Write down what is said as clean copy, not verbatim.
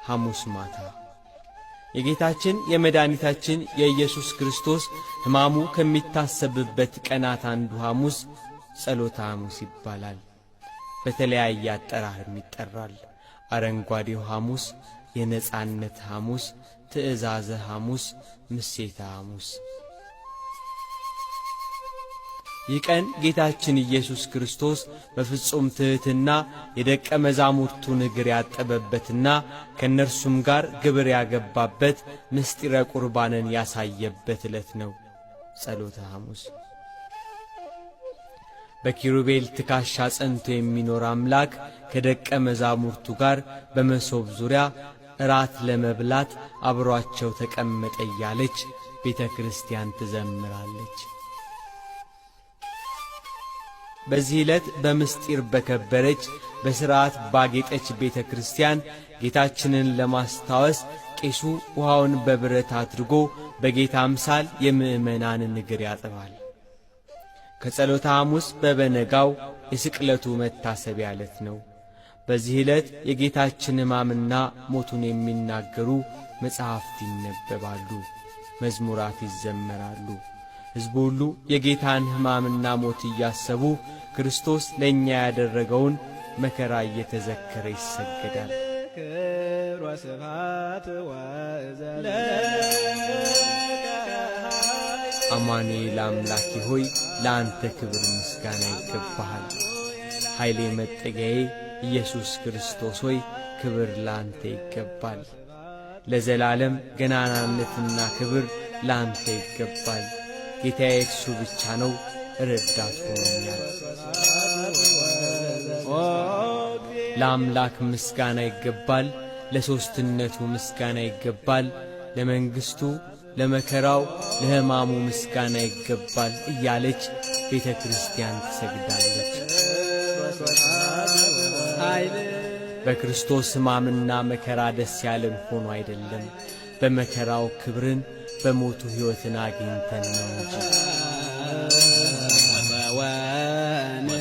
ሐሙስ ማታ የጌታችን የመድኃኒታችን የኢየሱስ ክርስቶስ ሕማሙ ከሚታሰብበት ቀናት አንዱ ሐሙስ ጸሎተ ሐሙስ ይባላል። በተለያየ አጠራርም ይጠራል። አረንጓዴው ሐሙስ፣ የነጻነት ሐሙስ፣ ትእዛዘ ሐሙስ፣ ምሴተ ሐሙስ። ይህ ቀን ጌታችን ኢየሱስ ክርስቶስ በፍጹም ትሕትና የደቀ መዛሙርቱን እግር ያጠበበትና ከእነርሱም ጋር ግብር ያገባበት ምስጢረ ቁርባንን ያሳየበት ዕለት ነው። ጸሎተ ሐሙስ። በኪሩቤል ትከሻ ጸንቶ የሚኖር አምላክ ከደቀ መዛሙርቱ ጋር በመሶብ ዙሪያ እራት ለመብላት አብሮአቸው ተቀመጠ እያለች ቤተ ክርስቲያን ትዘምራለች። በዚህ ዕለት በምስጢር በከበረች፣ በሥርዓት ባጌጠች ቤተ ክርስቲያን ጌታችንን ለማስታወስ ቄሱ ውሃውን በብረት አድርጎ በጌታ አምሳል የምእመናንን እግር ያጥባል። ከጸሎተ ሐሙስ በበነጋው የስቅለቱ መታሰቢያ ዕለት ነው። በዚህ ዕለት የጌታችን ሕማምና ሞቱን የሚናገሩ መጻሕፍት ይነበባሉ፣ መዝሙራት ይዘመራሉ። ሕዝቡ ሁሉ የጌታን ሕማምና ሞት እያሰቡ ክርስቶስ ለእኛ ያደረገውን መከራ እየተዘከረ ይሰገዳል። ክብር ወስብሐት ወእዘ አማኑኤል አምላኬ ሆይ፣ ለአንተ ክብር ምስጋና ይገባሃል። ኃይሌ መጠጊያዬ ኢየሱስ ክርስቶስ ሆይ፣ ክብር ለአንተ ይገባል። ለዘላለም ገናናነትና ክብር ለአንተ ይገባል። ጌታዬ እርሱ ብቻ ነው፣ ረዳት ሆኖኛል። ለአምላክ ምስጋና ይገባል፣ ለሦስትነቱ ምስጋና ይገባል፣ ለመንግሥቱ፣ ለመከራው፣ ለሕማሙ ምስጋና ይገባል እያለች ቤተ ክርስቲያን ትሰግዳለች። በክርስቶስ ሕማምና መከራ ደስ ያለን ሆኖ አይደለም፣ በመከራው ክብርን በሞቱ ሕይወትን አግኝተን ነው እንጂ። ወን